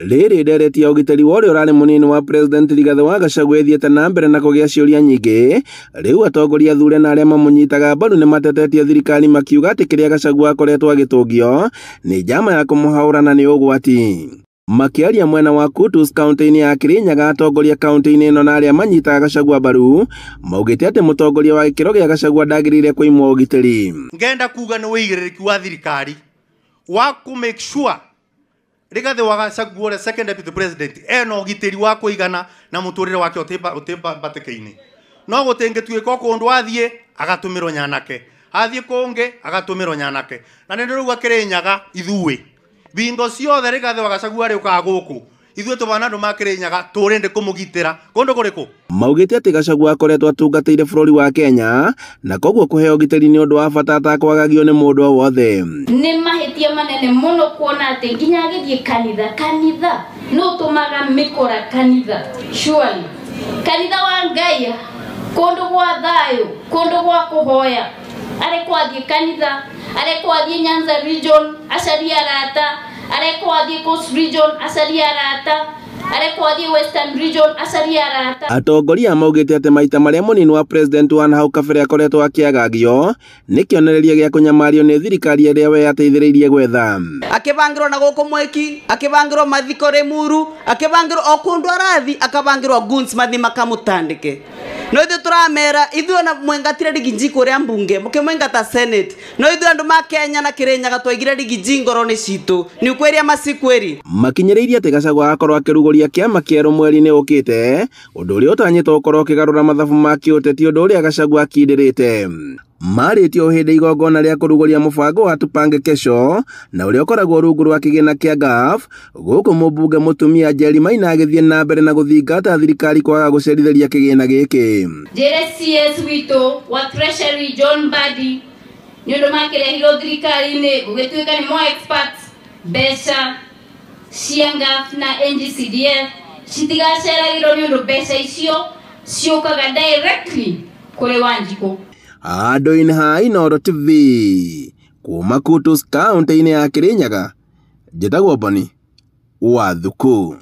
Rĩrĩ ndereti ya ũgitĩri wa ũrĩa ũrarĩ mũnini wa President Rigathĩ wa Gachagua ĩthiĩte na mbere na kũgĩa ciũria nyingĩ. Rĩu atongoria athure na arĩa mamũnyitaga mbaru nĩmatetetie thirikari makiuga atĩ kĩrĩa Gachagua akoretwo agĩtũngio nĩ njama ya kũmũhaũra na nĩ ũgwati. Makĩaria mwena wa Kutus kaunti-inĩ ya Kirinyaga, atongoria kaunti-inĩ ĩno na arĩa manyitaga Gachagua mbaru maugĩte atĩ mũtongoria wa gĩkĩro gĩa Gachagua ndagĩrĩire kũimwo ũgitĩri. Ngenda kuga nĩ wĩigĩrĩrĩki wa thirikari wa kũ make sure Rigathĩ wa Gachagua ũrĩa second deputy president ena ũgitĩri wa kũigana na mũtũrĩre wake ũtĩmbatĩke-inĩ. No gũtingĩtuĩka o kũndũ athiĩ agatũmĩrwo nyanake, athiĩ kũngĩ agatũmĩrwo nyanake. Na nĩ ndĩrauga Kĩrĩnyaga ithuĩ bingo ciothe Rigathĩ wa Gachagua arĩũkaga gũkũ, ithuĩ tũbana andũ ma Kĩrĩnyaga tũrĩndĩ kũmũgitĩra kũndũ kũrĩkũ. Maugĩte atĩ Gachagua akoretwo atungatĩire bũrũri wa Kenya na koguo kũheo ũgitĩri nĩ ũndũ wa bata atakwagagio nĩ mũndũ o wothe. Nĩ mahĩtia manene mũno kuona atĩ nginya agĩthiĩ kanitha, kanitha nĩ ũtũmaga mĩkora kanitha, surely kanitha wa Ngai, kũndũ gwa thayũ, kũndũ gwa kũhoya, arekwo athiĩ kanitha, arekwo athiĩ Nyanza region acarie arata, arekwo athiĩ Coast region acarie arata, arekwo athiĩ Western region acarie arata. Atongoria maugĩte atĩ maita marĩa mũnini wa president wa hau kabere akoretwo akĩagagio nĩ kĩonereria gĩa kũnyamario nĩ thirikari ĩrĩa we ateithĩrĩirie gwetha. Akĩbangĩrwo na gũkũ Mweki, akĩbangĩrwo mathiko Limuru, akĩbangĩrwo o kũndũ arathi, akabangĩrwo goons mathi makamũtandĩke. No ithuĩ tũramera ithuĩ ona mwengatire Rigiji kũrĩa mbunge, mũkĩmwengata Senate. No ithuĩ andũ ma Kenya na Kĩrĩnyaga twaigire Rigiji ngoro-inĩ citũ. Ni ukweli ama si kweli? Makinyĩrĩirie atĩ Gachagua agakorwo akĩrugũria kĩama kĩerũ mweri-inĩ ũkĩte, ũndũ ũrĩa ũtanyĩtwo gũkorwo ũkĩgarũra mathabu ma kĩũteti, ũndũ ũrĩa Gachagua akindĩrĩte. Marĩtio hĩndĩ igongona rĩa kũrugũria mũbango wa Tupange Kesho na ũrĩa ũkoragwo rungu rwa kĩgĩna kĩa GAF, gũkũ mũmbunge mũtumia Njeri Maina agĩthiĩ na mbere na gũthingata thirikari kwaga gũcerithĩria kĩgĩna gĩkĩ. Njĩre CS witũ wa Treasury John Mbadi nĩ ũndũ makĩrehirwo thirikari-inĩ gũgĩtuĩka nĩ mo experts, mbeca cia GAF na NGCDF citigaceragĩrwo nĩ ũndũ mbeca icio ciũkaga directly kũrĩ Wanjikũ. Handũ-inĩ ha Inooro TV kuma Kutus kaunti-inĩ ya Kirinyaga, njĩtagwo Boni wa Thuku.